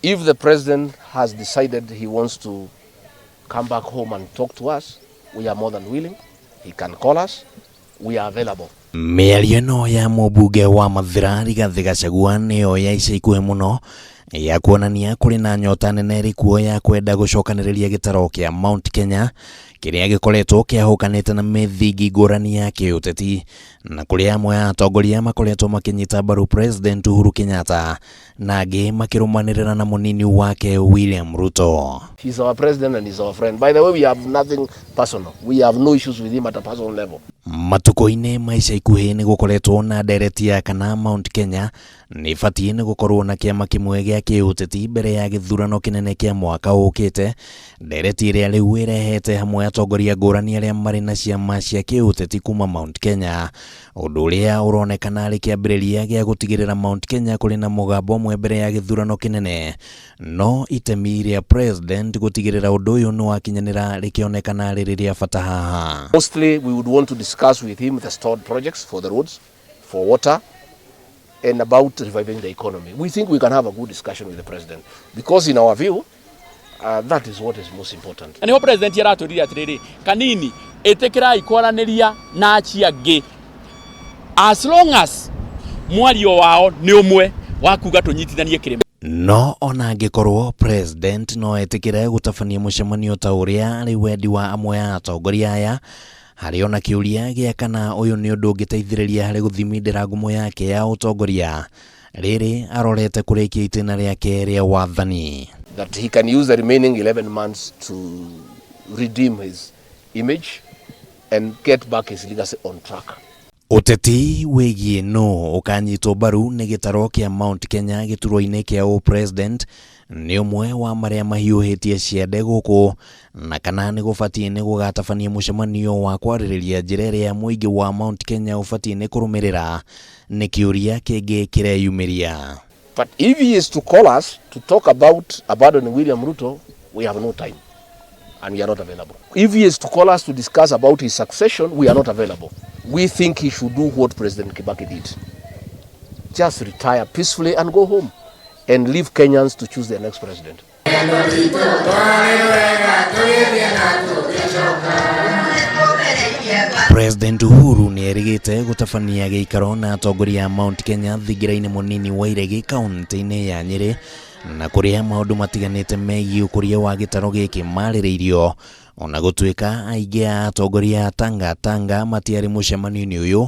If the president has decided he wants to come back home and talk to us, we are more than willing. He can call us. We are available. Mĩario ĩno ya mũmbunge wa Mathira Rigathĩ Gachagua nĩyo ya ica ikuhĩ mũno ya kuonania kũrĩ na nyota nene ĩrĩ kuo ya kwenda gũcokanĩrĩria gĩtaro kĩa Mount Kenya kĩrĩa gĩkoretwo kĩahũkanĩte na mĩthingi ngũrani ya kĩũteti na kũrĩa amwe a atongoria makoretwo makĩnyita mbaru President Uhuru Kenyatta na angĩ makĩrũmanĩrĩra na mũnini wake William Ruto. He's our president and he's our friend. By the way, we have nothing personal. We have no issues with him at a personal level. Matukũ-inĩ ma ica ikuhĩ nĩ gũkoretwo na ndereti ya kana Mount Kenya nĩ ĩbatiĩ nĩ gũkorwo na kĩama kĩmwe gĩa kĩũteti mbere ya gĩthurano kĩnene kĩa mwaka ũkĩte, ndereti ĩrĩa rĩu ĩrehete hamwe atongoria ngũrani arĩa marĩ na ciama cia kĩũteti kuma Mount Kenya, ũndũ ũrĩa ũronekana arĩ kĩambĩrĩria gĩa gũtigĩrĩra Mount Kenya kũrĩ na mũgambo ũmwe mbere ya gĩthurano kĩnene, no itemi rĩa President gũtigĩrĩra ũndũ ũyũ nĩ wakinyanĩra rĩkĩonekana rĩrĩ rĩa bata haha. Mostly, we would want to discuss with him the stalled projects for the roads, for water, and about reviving the economy. We think we can have a good discussion with the president because, in our view, that is what is most important. Na nĩho president aratwĩrire atĩrĩrĩ, kanini ĩtĩkĩrai kwaranĩria na acio angĩ as long as mwario wao nĩ ũmwe wa kuga tũnyitithanie kĩrĩma. No ona angĩkorwo President no etĩkĩre gũtabania mũcemanio ta ũrĩa arĩ wendi wa amwe a atongoria aya, harĩ ona kĩũria gĩa kana ũyũ nĩ ũndũ ũngĩteithĩrĩria harĩ gũthimindĩra ngumo yake ya ũtongoria rĩrĩ arorete kũrĩkia itĩna rĩake rĩa wathani. That he can use the remaining 11 months to redeem his image and get back his legacy on track. Ũteti wĩgiĩ nũ ũkanyitwo mbaru nĩ gĩtaro kĩa Mount Kenya gĩturwa-inĩ kĩa ũ-president nĩ ũmwe wa marĩa mahiũhĩtie ciande gũkũ na kana nĩ gũbatiĩ nĩ gũgatabania mũcemanio wa kwarĩrĩria njĩra ĩrĩa mũingĩ wa Mount Kenya ũbatiĩ nĩ kũrũmĩrĩra nĩ kĩũria kĩngĩ kĩreyumĩria. But if he is to call us to talk about abandoning William Ruto, we have no time and we are not available. If he is to call us to discuss about his succession, we are not available. We think he should do what President Kibaki did. Just retire peacefully and go home and leave Kenyans to choose their next president. President Uhuru nĩ erĩgĩte gũtabania gĩikaro na atongoria a Mount Kenya thingira-inĩ mũnini wa Iregi kaunti-inĩ ya Nyĩrĩ na kũrĩa maũndũ matiganĩte megiĩ ũkũria wa gĩtaro gĩkĩ marĩrĩirio ona gũtuĩka aingĩ a atongoria a Tanga Tanga matiarĩ mũcemanio-inĩ ũyũ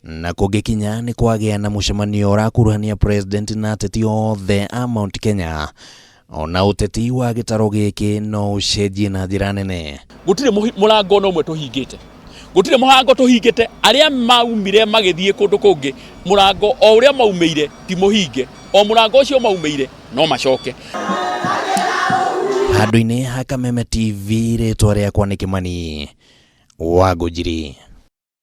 na kũngĩkinya nĩ kwagĩa na mũcemanio ũrakuruhania president na ateti othe a Mount Kenya ona ũteti wa gĩtaro gĩkĩ no ũcenjie na njĩra nene. Gũtirĩ mũrango ona ũmwe tũhingĩte, gũtirĩ mũrango tũhingĩte. Arĩa maumire magĩthiĩ kũndũ kũngĩ, mũrango o ũrĩa maumĩire ti mũhinge, o mũrango ũcio maumĩire no macoke. Handũ-inĩ ha Kameme TV, rĩtwa rĩakwa nĩ Kĩmani wa Ngũnjiri.